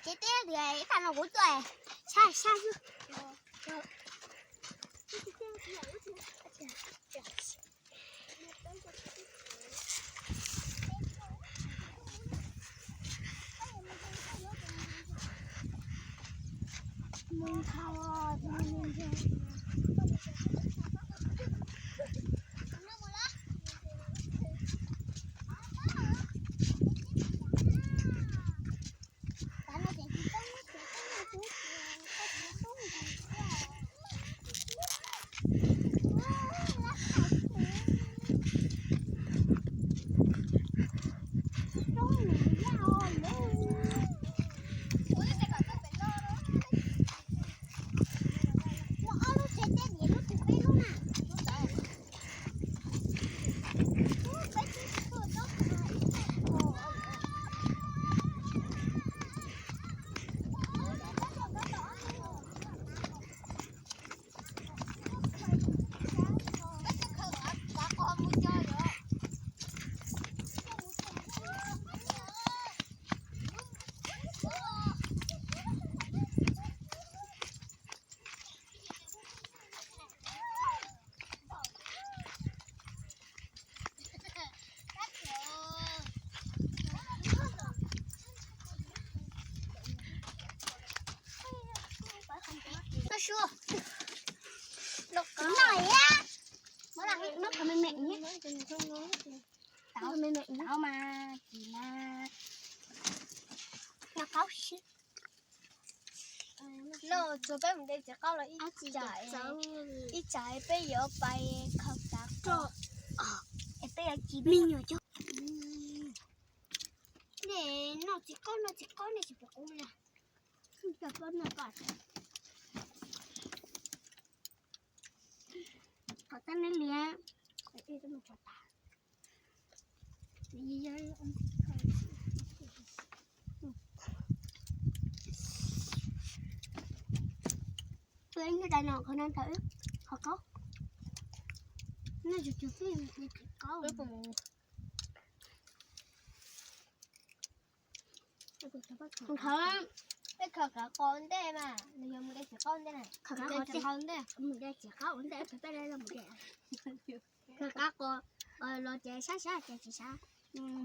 Ces teb tias ib qho no kuv tuaj, sab sab xwb. Noj su. Noj ya. Muab noj qhov me me. Tau me me tau mas, tsis na. Noj qaub xwb. Noj tsuas peb mus de txiv qaub los ib tsam, ib tsam peb yuav pais khaws kav qos. Es peb yuav ci me nyuam cog. Nej noj txiv qaub, noj txiv qaub nej tsis pom qub na. Cov qaub noj koj. Qhov tab neb liam. Tus ib nyuag dais no qhov no ntawd qhov qaub. Noj tsuag tsuag xwb, qaub. Qhov peb khaws kav qos ntej mas nws yog mus de txiv qaub ntej na. Khaws kav qos ntej, mus de txiv qaub ntej, peb los mus de. Khaws kav qos los ces sab sab ces tsis sab,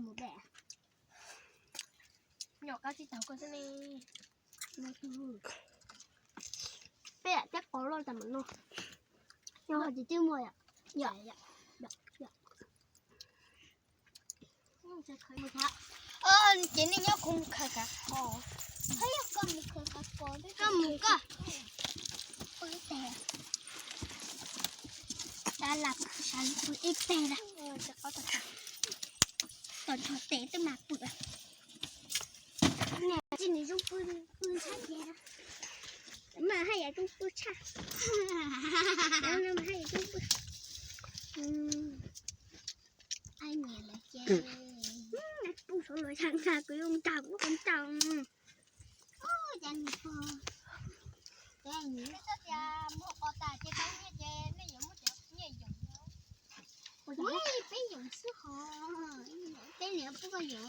mus de. Nyom qab tsis taug koj xwb ne. Peb lam teb qos loj tas mam no. Nyob hauv ces twb muaj yom. Ces nej nyob kuv mus khaws kav qos. Koj mus koj. Pw ib teg. Sab laj pw sab laj pw ib teg na. Tom nrho tes twb mag pw. Tsis nws zoo pw, pw sab ces mas haj yam zoo pw tshaj. Haj yam zoo pw. Ai nyiam lawm ces pub saum luag sab ntsha kuv yuav nrog kuv qhov ntau. Ua cas nws pog, cas nws txhob tias muag qos tas ces tau nyiaj ces nej yuav muab cov nyiaj yoom. Ua peb yoom xwb hos, peb niam pub koj yoom.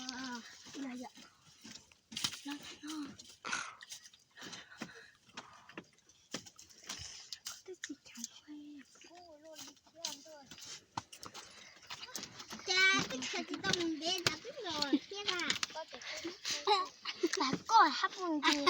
Cas twb khaws tsis tau mus ntev tas twb los thiab na. Pas koj hab pus ntsis.